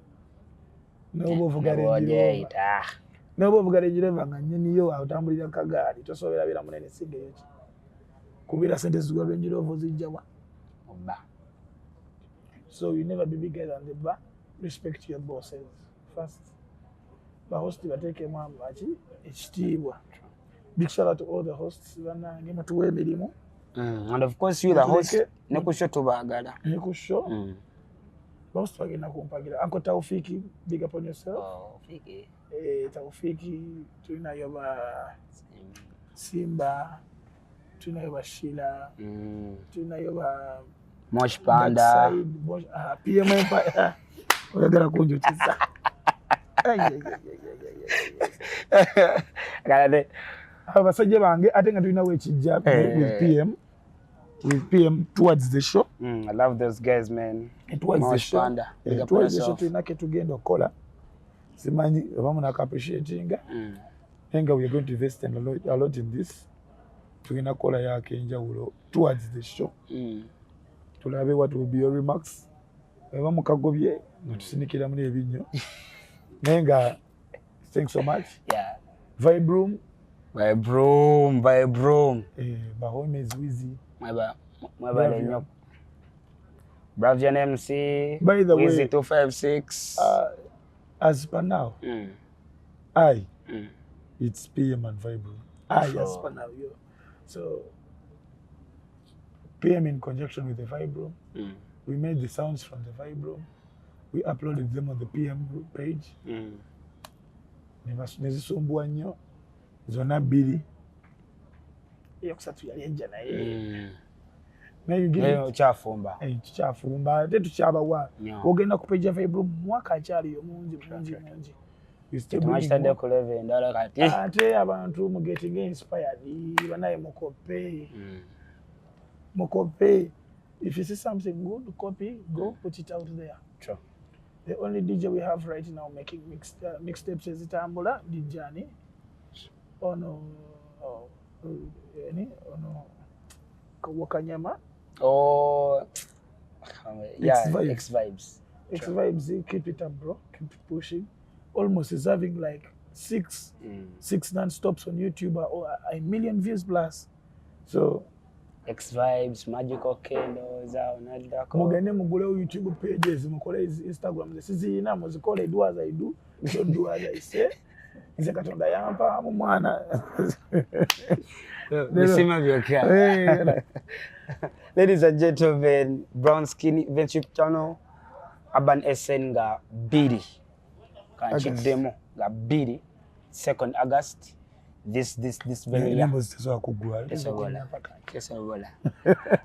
Noba ovuga Range Rover. Nebwogyeyita. Noba ovuga Range Rover nga nnyiniyo otambulira ku kagaali, tosobola beera munene singa eyo ki. Kubeera sente zigula Range Rover ozijja wa? Oba. So you never be bigger than the bar. Respect your bosses first. Ba host bateekemu amaki ekitiibwa. Big shout out to all the hosts, bannange mutuwe emirimu. And of course you the host Mutuleke. Ne ku show tubaagala. Ne ku show. Most bagenda kumpagira. Uncle Taufiki, big up on yourself. Oh, Fiki. Eh, Taufiki, tulinayo ba Simba, tulinayo ba Sheila, tulinayo ba Mosh Panda. Dark Side, Mosh, ah, PM Empire. Oyagala kunjukiza. Ai, ai, ai, ai, ai, ai, ai. Kale Abo basajja bange, ate nga tulinawo ekijja with PM towards the show. I love those guys, man. Towards the Mosh show. Panda. Big up on Towards the show yourself. tulina ketugenda okukola, simanyi oba munaka appreciatinga, naye nga we are going to invest a lot in this. Tugenda kukola yako enjawulo towards the show. Tulabe what will be your remarks oba mukagobye nga tusinikiramu n'ebinnyo, naye nga thanks so much. Vibe Room. Vibe Room, Vibe Room. Eh, bahomies, Wizi. Mwebale Bravia. nnyo. Bravian MC. By the way, Wizzy 256. As per now, I it's PM and Vibe Room. I as per now, yo. So PM in conjunction with the Vibe Room, we made the sounds from the Vibe Room. We uploaded them on the PM page. Ne zisumbuwa nnyo zonna bbiri. Eyokusatu yali ejja naye. Naye you get Naye it. okyafumba. Eh, tukyafumba ate tukyabawa. Nnyo. Ogenda ku page ya Vibe Room, mwaka akyaliyo mungi mungi mungi. You still bringing Temwakitadde more. ku level endala kati. Ate abantu mu getting inspired, banaye mukope, mukope. If you see something good, copy, go put it out there. True. The only DJ we have right now making mixtapes ezitambula, DJ ani ono, ani ono Wakanyama. Oh, yeah, X-Vibes. X Vibes. X Vibes, keep it up, bro, keep pushing. Almost is having like six six non-stops on YouTube or a million views plus, so X Vibes, Magical Candles, awo naddako. Mugende mugulewo YouTube pages, mukole Instagram ze siziyina, muzikole. Do as I do, don't do as I say. Nze Katonda yampaamu mwana. Bisima byokka. Eh, Ladies and gentlemen, Brown Skin Event YouTube channel, Urban SN nga 2. Kankiddemu nga 2, 2nd August this very year. Enyimbo zitesobola kuggwa. Tesobola. Tesobola.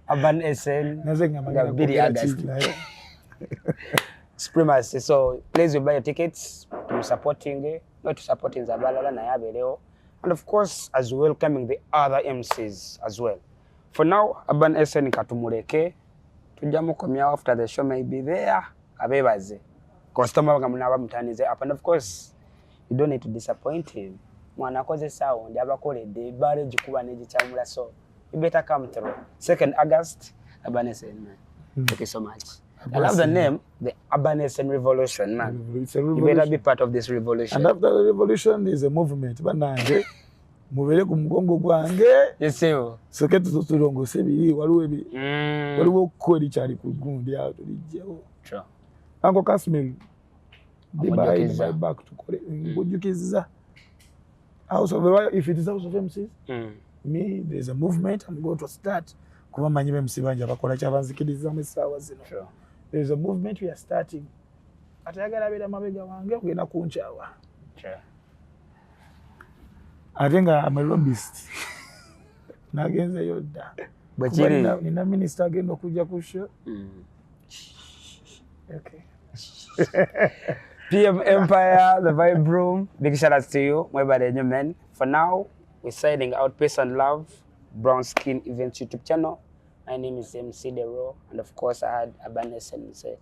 Urban SN Naze nga nga magenda 2 kwogera August. ki naye. Supremacy. So please, you buy your tickets to supporting, not to supporting abalala, naye abeerewo. And of course, as welcoming the other MCs as well. For now, Urban SN katumuleke, tujja mukomyawo after the show may be there. Abeebaze. Customer nga munaaba mutanize up, and of course, you don't need to disappoint him. Mwana akoze sound, abakoledde, ebbaala egikuba n'egikyamula, so you better come through. 2nd August, Urban SN, man. Thank you so much. I love the name, the Urban SN Revolution, man. It's a You better revolution. be part of this revolution. And after the revolution there's a movement. Bannange, mubeere ku mugongo gwange. Yes, sir. Soke tulongose biri waliwo waliwo okko erikyali ku gundi awo, tulijjewo. True. Uncle Casimir, be behind Omujjukiza. my back, tukole nkujjukiza. House of, if it is House of MCs, me, there's a movement I'm going to start, kuba manyi be MC bangi abakola kyabanzikirizamu essaawa zino. True. There's a movement we are starting. Atayagala abeera mabega wange ogenda kunkyawa. True. Ate nga am a lobbyist, nagenzeyo dda. Bwe Kuba kiri. nina minisita agenda okujja ku show. Okay. PM Empire, the Vibe Room. Big shout outs to you. Mwebale nnyo, men. For now, we're signing out. Peace and love. Brown Skin Events YouTube channel. My name is MC Dero, and of course, I had Urban SN set.